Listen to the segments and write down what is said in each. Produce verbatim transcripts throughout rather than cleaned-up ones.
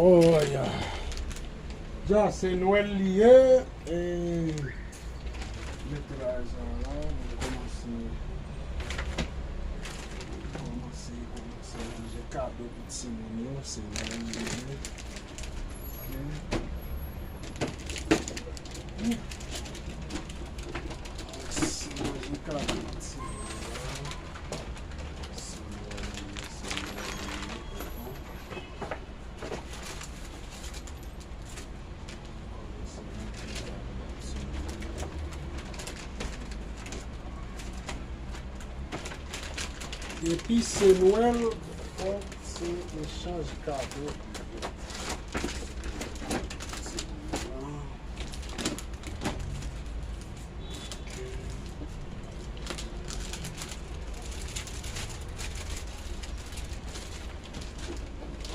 Oh, ya. Ya, se Nwèl li ye. E, mete lajan la, nou kòmanse, kòmanse, kòmanse ranje kado pou timoun yo, se Nwèl li ye. Ok. Kòmanse ranje kado pou timoun yo. Se Nwèl li ye, se Nwèl li ye. Depi se Nwèl, fòk se echanj kado.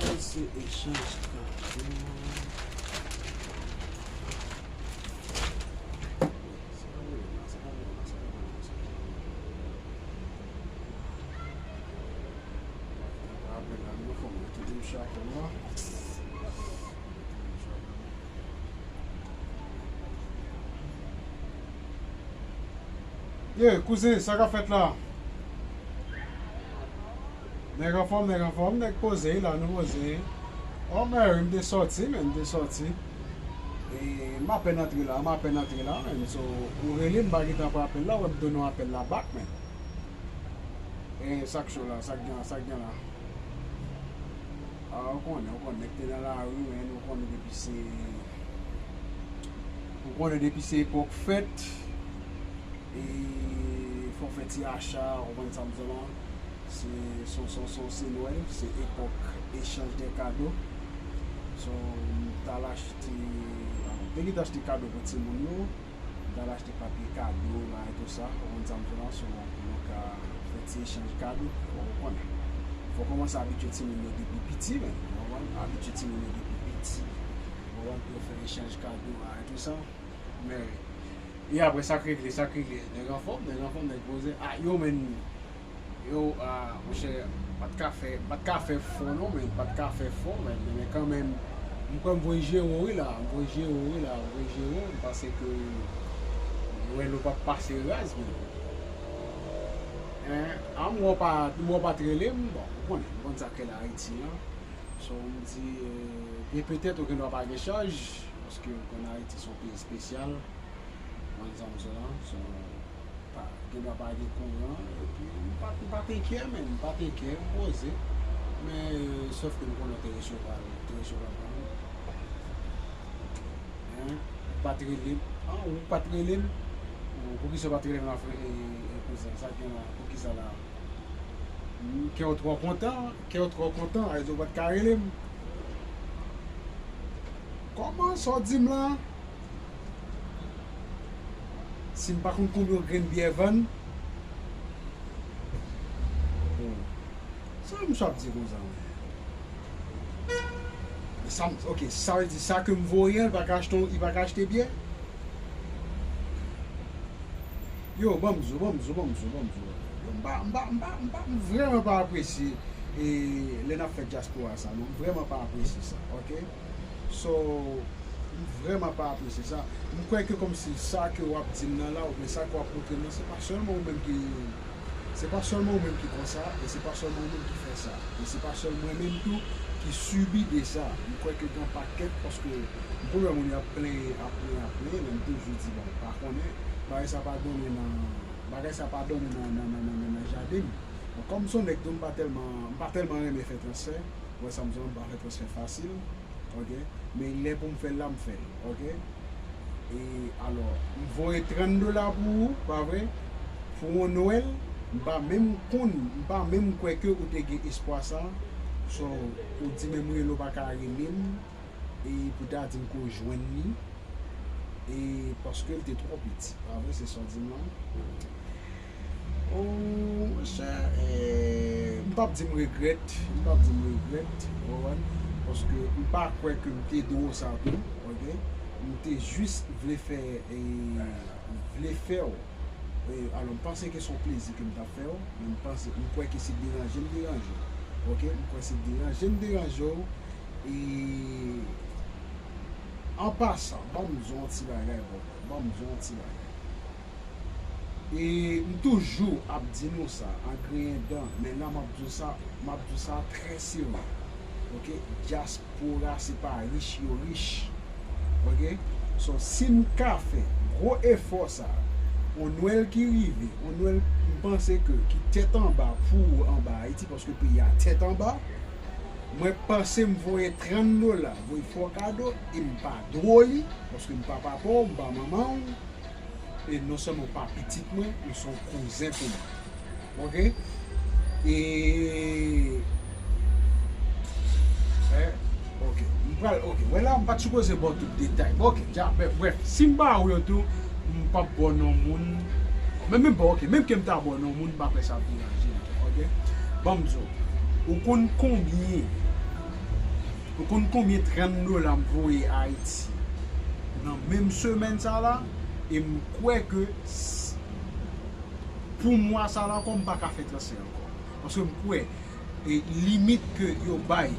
An se echanj kado. Ye, kouzen, sa k ap fèt la? Nèg anfòm, nèg anfòm, nèg poze la, nou poze. Oh, Mary, m te sòti, men, m te sòti. E, m apèn antre la, m apèn antre la, men. So, ou rele m, m pa gentan pran apèl la, ou wè m te nan apèl la back, men. E, sa k cho la, sa k gen, sa k gen la. A, ou konnen, ou konnen, nèg te nan lari, men, ou konnen depi se, ou konnen depi se epòk fèt, e fò fè ti acha, ou konprann sa m di w lan. Se, se, se, se, se Nwèl, se epòk echanj de kado. So, m t al achte, m te gentan achte kado pou timoun yo. M t al achte papye kado, bagay tou sa, ou konprann sa m di w lan, so, pou nou ka fè ti echanj kado, ou konnen. Fò kòmanse abitye timoun yo depi piti, men, ou konprann? Abitye timoun yo depi piti, ou konprann, pou yo fè echanj kado, bagay tou sa. Men, e apre, sa k regle, sa k regle, nèg anfòm, nèg anfòm, nèg poze. A, yo, men, yo, a, monchè, m pa t ka fè, m pa t ka fè fò non, men, m pa t ka fè fò, men, men kanmenm, m kwè m voye jere w wi la, m voye jere w wi la, m voye jere w, m panse ke Nwèl ou p ap pase raz, men. Hein, a, m wè w pa, m wè w pa t rele m, bon, ou konnen, m konn sa k rele Ayiti an. So, m di, euh, gen petèt ou gen dwa pa gen chaj, paske ou konn Ayiti se yon peyi espesyal, ou konn sa m di w lan, so, pa, gen dwa pa gen kouran, epi m pa, m pa t enkye, men, m pa t enkye, m poze. Men, euh, sòf ke m konnen w te resevwa l, w te resevwa l kanmenm. Hein? Ou pa t rele m. An, ou pa t rele m. Ou, poukisa w pa t rele m la, frè, e, e, kouzen? Sa k gen la? Poukisa la? Hmm, kè w twò kontan, kè w twò kontan, sa vle di w pa t ka rele m. Kòman sa w di m la? Si m pa konn konbyen yon grenn byè vann? Bon. Sa misye ap di konsa, men? Sa m, ok, sa vle di sa ke m voye an, li pa ka achte, li pa ka achte byè? Yo, ban m zo, ban m zo, ban m zo, ban m zo. Yo, m pa, m pa, m pa, m pa, m vrèman pa apresye, e, lè n ap fè dyaspora sa, non, m vrèman pa apresye sa, ok? So, m vrèman pa apresye sa. M kwè ke kòmsi sa ke w ap di m nan la, oubyen sa ke w ap montre m nan, se pa sèlman ou menm ki, se pa sèlman ou menm ki konsa, e se pa sèlman ou menm ki fè sa, e se pa sèl mwen menm tou ki sibi de sa. M kwè ke gen yon pakèt, paske m konn wè moun yo ap plenyen, ap plenyen, ap plenyen, men m toujou di, bon, m pa konnen, bagay sa pa donnen nan, bagay sa pa donnen nan, nan, nan, nan, nan, nan jaden m. Bon, kòm m se yon nèg tou, m pa tèlman, m pa tèlman renmen fè transfè, ou wè sa m di w lan, m pa fè transfè fasil. Ok? Men lè pou m fè l la, m fè l. Ok? E alò, m voye trant dola pou ou, pa vre? Pou yon Nwèl, m pa menm konn, m pa menm kwè ke ou te gen espwa sa. So, ou di menm rele w pa ka rele m, e pou ta di m ke w jwenn li, e paske l te twò piti. Pa vre, se sa w di m lan? Oh, monchè, eh, m p ap di m regrèt, m p ap di m regrèt, ou konprann? Paske m pa kwè ke m te dwe w sa tou, ok? M te jis vle fè, eh, vle fè w. Eh, alò, m panse ke se yon plezi ke m t ap fè w, men m panse, m kwè ke si l deranje, m deranje w, ok? M kwè si l deranje, m deranje w, E, an pasan, ban m di w yon ti bagay, brother. Ban m di w yon ti bagay. E m toujou ap di nou sa, an griyen dan, men la m ap di w sa, m ap di w sa trè serye. Oke? Dyaspora se pa rich yo rich. Oke? So, si m ka fè gwo efò sa, yon Nwèl ki rive, yon Nwèl m panse ke ki tèt anba pou ou anba Ayiti, paske peyi a tèt anba, mwen panse m voye trant dola, voye fè w kado, e m pa dwe w li, paske m pa papa w, m pa manman w, e non sèlman w pa pitit mwen, ou se yon kouzen pou mwen. Oke? E, e, oke. M pral, oke. Wè la, m pa t sipoze ba w tout detay. Bon, oke, dja, brèf, brèf. Si m ba w yo tou, m p ap ba w non moun. Men, menm ba, oke, menm ke m ta ba w non moun, m pa kwè sa ap deranje l. Oke? Ban m di w, ou konn konbyen, ou konn konbyen trant dola m voye Ayiti nan menm semèn sa la? E m kwè ke s- pou mwa sa la ankò, m pa ka fè transfè ankò. Paske m kwè, e, limit ke yo bay,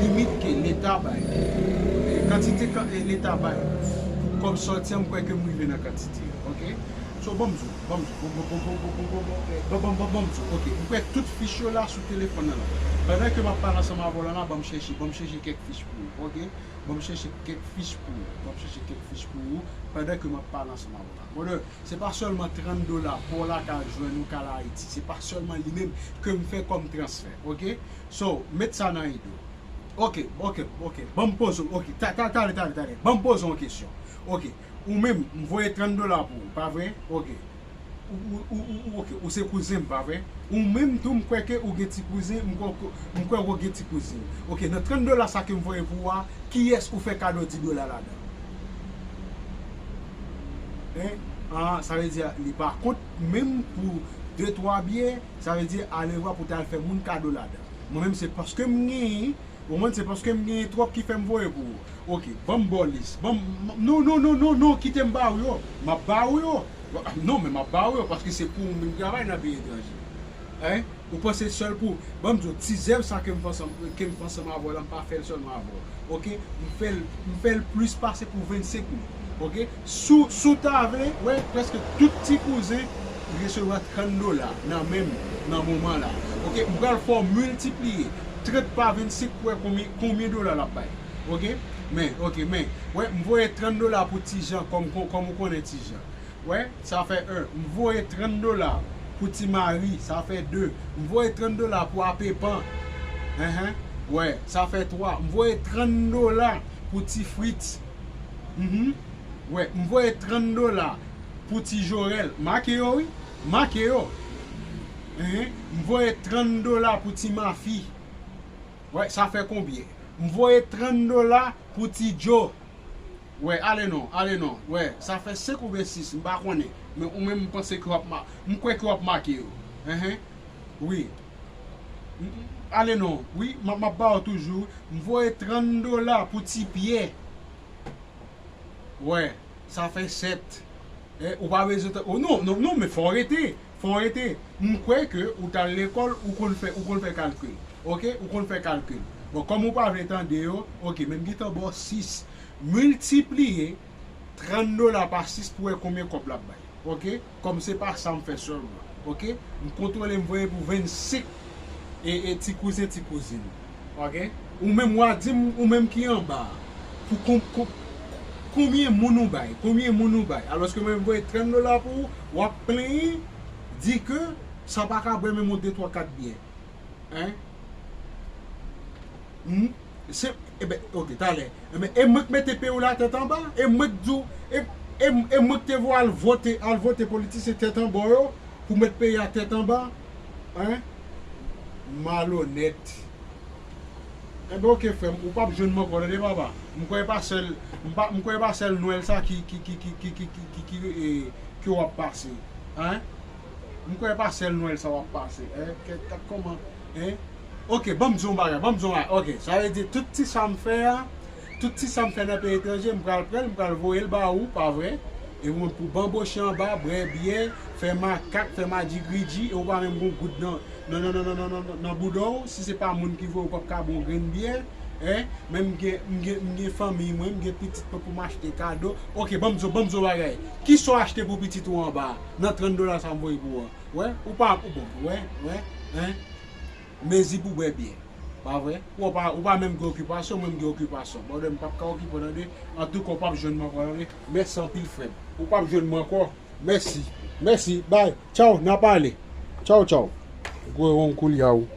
limit ke Leta bay, e, kantite kan, e, Leta bay pou kòb sòti an, m kwè ke m rive nan kantite a, oke? So, ban m di w, ban m di w, bon, bon, bon, bon, bon, bon, bon, bon, eh, ban, ban, ban, ban m di w, oke, m kwè tout fich yo la sou telefòn nan la. Pandan ke m ap pale ansanm avè w la la, ban m chèche, ban m chèche kèk fich pou ou, oke? Ban m chèche kèk fich pou ou, ban m chèche kèk fich pou ou, pandan ke m ap pale ansanm avè w la. Brother, se pa sèlman trant dola pa w la k al jwenn ou, k al Ayiti. Se pa sèlman li menm ke m fè kòm transfè, oke? So, met sa nan ide w. Oke, oke, oke. Ban m poze w, oke. Ta, ta, talè, talè, talè. Ban m poze w yon kesyon. Oke. Ou menm, m voye trant dola pou ou, pa vre? Oke. Ou, ou, ou, ou, ou, oke, ou se kouzen m, pa vre? Ou menm tou, m kwè ke ou gen ti kouzen, m kwè, m kwè w gen ti kouzen. Oke, nan trant dola sa ke m voye pou ou a, kiyès ou fè kado dis dola ladan? Hein? Ah, sa vle di, li pa kont menm pou de twa biyè, sa vle di, alevwa pou t al fè moun kado ladan. Mwen menm, se paske m genyen, ou konprann, se paske m genyen twòp ki fè m voye pou ou. Oke, ban m ba w lis. Ban m, non, non, non, non, non, kite m ba ou yo. M ap ba ou yo. Non, men m ap ba ou yo, paske se pou ou m vin travay nan peyi etranje. Hein? Ou panse sèl pou, ban m di w, ti zèv sa ke m fè ansanm, ke m fè ansanm avè w la, m pa fè l sèlman avè w. Oke? M fè l, m fè l plis pase pou vennsenk mil. Oke? Si w, si w ta vle, wè, prèske tout ti kouzen resevwa trant dola nan men m nan moman la. Oke? M pral fè w miltipliye trant pa vennsenk pou wè konbyen, konbyen dola l ap bay. Oke? Men, oke, men, wè, m voye trant dola pou Ti Jan, kòm, kòm, kòm ou konnen Ti Jan. Wè, sa fè en. M voye trant dola pou Ti Mari, sa fè de. M voye trant dola pou Apepan. Enhen. Wè, sa fè twa. M voye trant dola pou Ti Fritz. Mhm. Wè, m voye trant dola pou Ti Jorèl. Make yo, wi. Make yo. Enhen. M voye trant dola pou Ti Mafi. Wè, sa fè konbyen? M voye trant dola pou Ti Djo. Wè, ale non, ale non. Wè, sa fè senk oubyen sis, m pa konnen. Men ou menm, m panse ke w ap ma-, m kwè ke w ap make yo. Enhen. Wi. M, m, ale non. Wi, m ap, m ap ba w toujou. M voye trant dola pou Ti Pyè. Wè, sa fè sèt. Eh, ou pa bezwen tan-, oh, non, non, non, men fò w rete. Fò w rete. M kwè ke ou t al lekòl, ou konn fè, ou konn fè kalkil. Oke? Ou konn fè kalkil. Bon, kòm ou pa vle tande yo, oke, men m gentan ba w sis. Miltipliye trant dola pa sis pou wè konbyen kòb l ap bay. Oke? Kòm se pa sa m fè sèlman. Oke? M kontwole, m voye pou vennsenk e, e ti kouzen, ti kouzin. Oke? Ou menm w a di m, ou menm ki anba a, pou kon-, kon-, konbyen moun ou bay? Konbyen moun ou bay? Alòske mwen m voye trant dola pou ou, w ap plenyen, di ke sa pa ka bwè menm yon de twa kat byè. Hein? Hmm? Se, eben, oke, talè. Eben, e mwen k mete peyi w la tèt anba? E mwen k di w, e, e, e mwen k te voye al vote, al vote politisyen tèt anba yo pou met peyi a tèt anba? Hein? Malonèt. Eben, oke, frè m, ou p ap jwenn m ankò, tande, papa. M kwè e pa sèl, m pa, m kwè e pa sèl Nwèl sa ki, ki, ki, e, ke w ap pase. Hein? M kwè e pa sèl Nwèl sa w ap pase. Hein? Kèt, kat kòman, hein? Oke, ban m di w yon bagay, ban m di w yon bagay. Oke, sa vle di tout ti sa m fè a, tout ti sa m fè nan peyi etranje, m pral pran l, m pral voye l ba ou, pa vre? E ou menm pou banboche anba, bwè byè, fè makak, fè madigridi, e ou pa menm gon goud nan, nan, nan, nan, nan, nan, nan, nan bouda w, si se pa moun ki voye w, w p ap ka bon grenn byè, en, men m gen, m gen, m gen fanmiy mwen, m gen pitit mwen pou m achte kado. Oke, ban m di w, ban m di w bagay. Kisa w achte pou pitit ou anba a, nan trant dola sa m voye pou ou an? Wè, ou pa, ou bon, wè, wè, en. Mezi pou bwè byè. Pa vre? Ou pa, ou pa menm gen okipasyon, mwen m gen okipasyon. Brother, m p ap ka okipe w tande. Antouka, ou p ap jwenn mwen ankò tande. Mèsi anpil, frè m. Ou p ap jwenn mwen ankò. Mèsi. Mèsi. Bye. Tchaw, n a pale. Tchaw, tchaw. Gwo won koulye a ou.